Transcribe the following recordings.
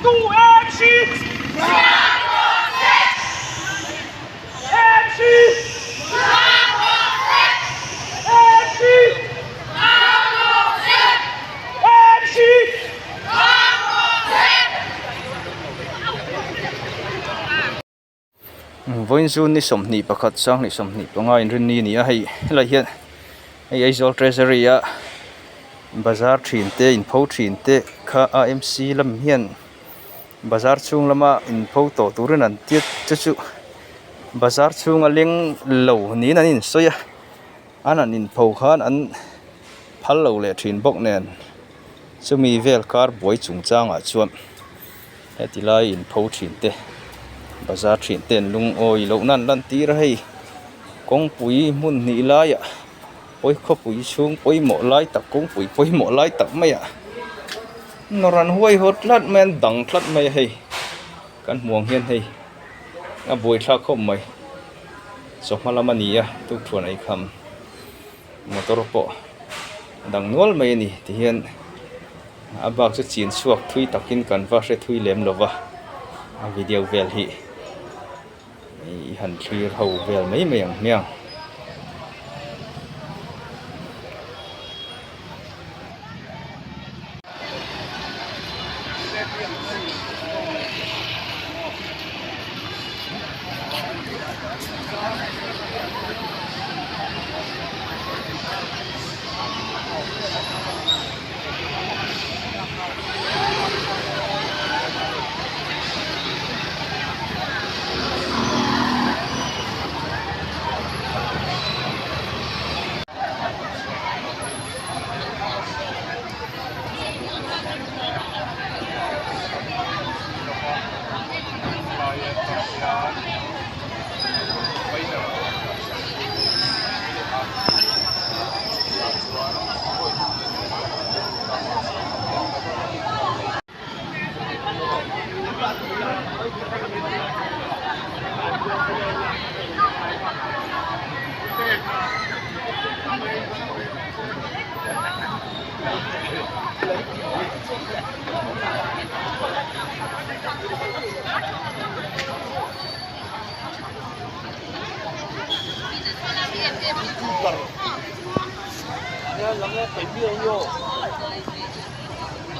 tu MC MC MC MC Vawiin chu ni 21 sanghnih 25 inrinni a ni a hei helai hian hei Aizawl treasury a bazar thin te inpho thin te kha AMC lam hian bazar chhung lama inpho tawh turin an tiat che chu bazar chhunga leng lo niin an insawi a an han inpho khan an phal lo leh thin bawk nen chumi vel kar buai chungchangah chuan. Heti lai inpho thin te bazar thin te an lungawi loh nan lan tir a hei kawngpui hmun hnih laiah pawi khawpui chhung pawimawh lai tak kawngpui pawimawh lai tak maiah nawr an huaihawt tlat mai a an dang tlat mai a hei kan hmuh ang hian hei a buaithlak khawp mai chawhma lam a ni a tukthuan ei kham motor pawh a dang nual mai a ni tihian. A bak chu chin chhuak thui takin kan va hre thui lem lo va, a video vel hi i han thlir ho vel mai mai ang hmiang.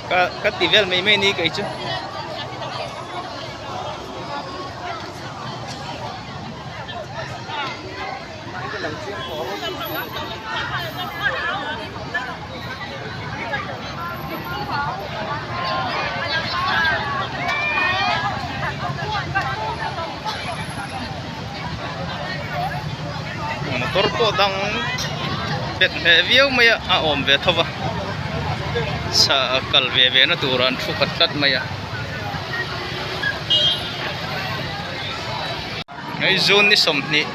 Ka ka ti vel mai mai ni kei chu. Motor pawh dang bet hneh viau mai a a awm ve tho va kal ve ve na tur an thu khat tlat mai a hei zun ni 20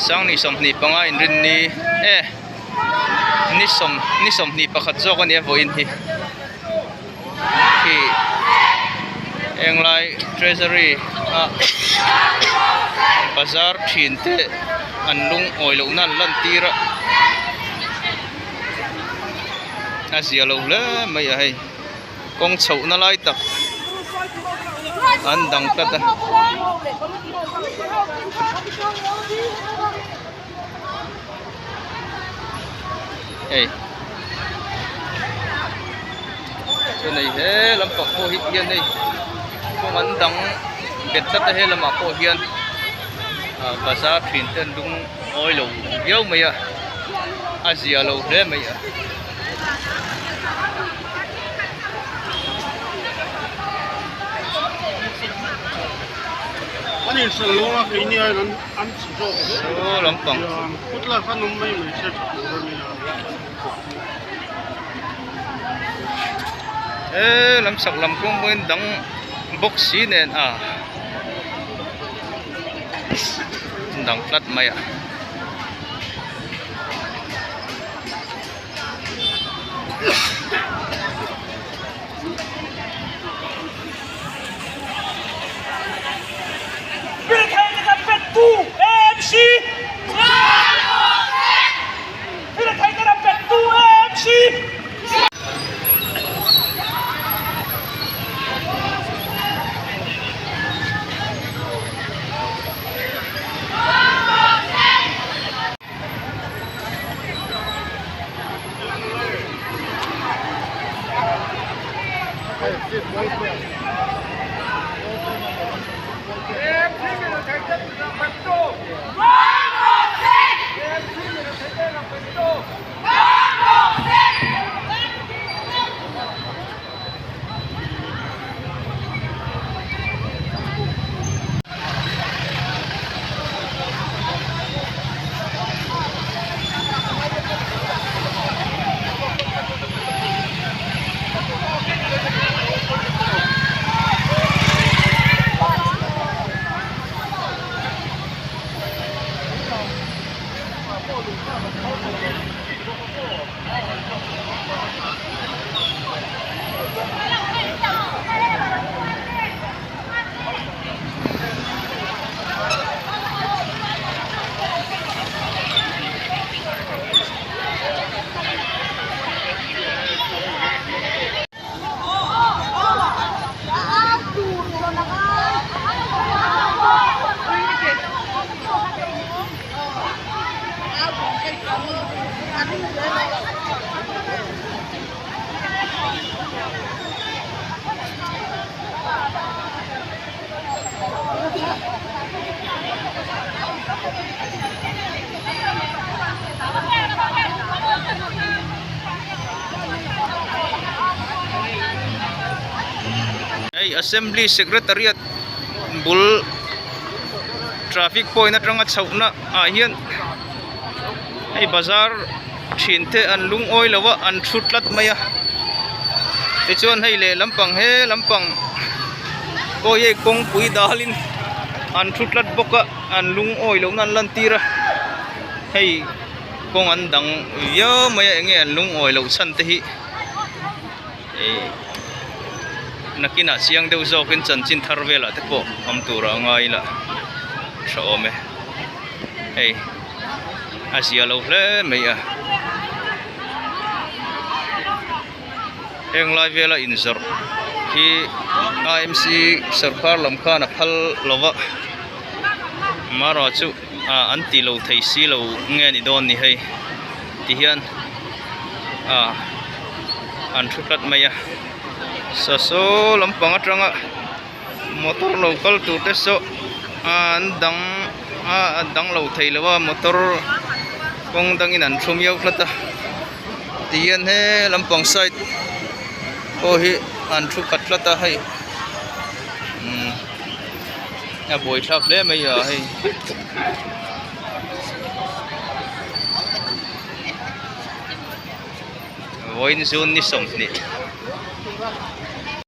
sanghnih 25 inrinni e ni sawm ni 21 zawk a nia vawiin hi khi englai treasury a bazar thin te an lungawi loh na an lan tir a a zia lo hle mai a hei kawng chhoh na lai tak an dang tlat a. Hei chuan hei he lampang pawh hi hian hei kawng an dang bet tlat a he lamah pawh hian ah bazar thin te an lungawi lo viau mai a a zia lo hle mai a. Saw lampang he lam chhak lam kawng pawhin dang bawk si nen a dang tlat mai a. Hei assembly secretariat bul traffic point atanga chhohna ah hian hei bazar thin te an lungawi lo a an thu tlat mai a tichuan hei leh lampang he lampang pawh hi hei kawngpui dalin an thu tlat bawk a an lungawi lohna an lan tir a hei kawng an dang viau mai a enge an lungawi loh chhan te hi ih nakinah chiang deuh zawkin chanchin thar velah te pawh awm turah a ngai ila tha awm e hei a zia lo hle mai a heng lai vela inzawrh hi I M C sawrkar lam khan a phal lo va marawh chu ah an ti lo thei si lo nge ni dawn ni hei ti hian ah an thu tlat mai a saw lampang atanga motor lo kal tur te saw an dang a an dang lo thei lo a motor kawng dangin an thu miau tlat a ti hian he lampang side pawh hi an thu khat tlat a hei umm a buaithlak hle mai a hei. Vawiin June ni 20.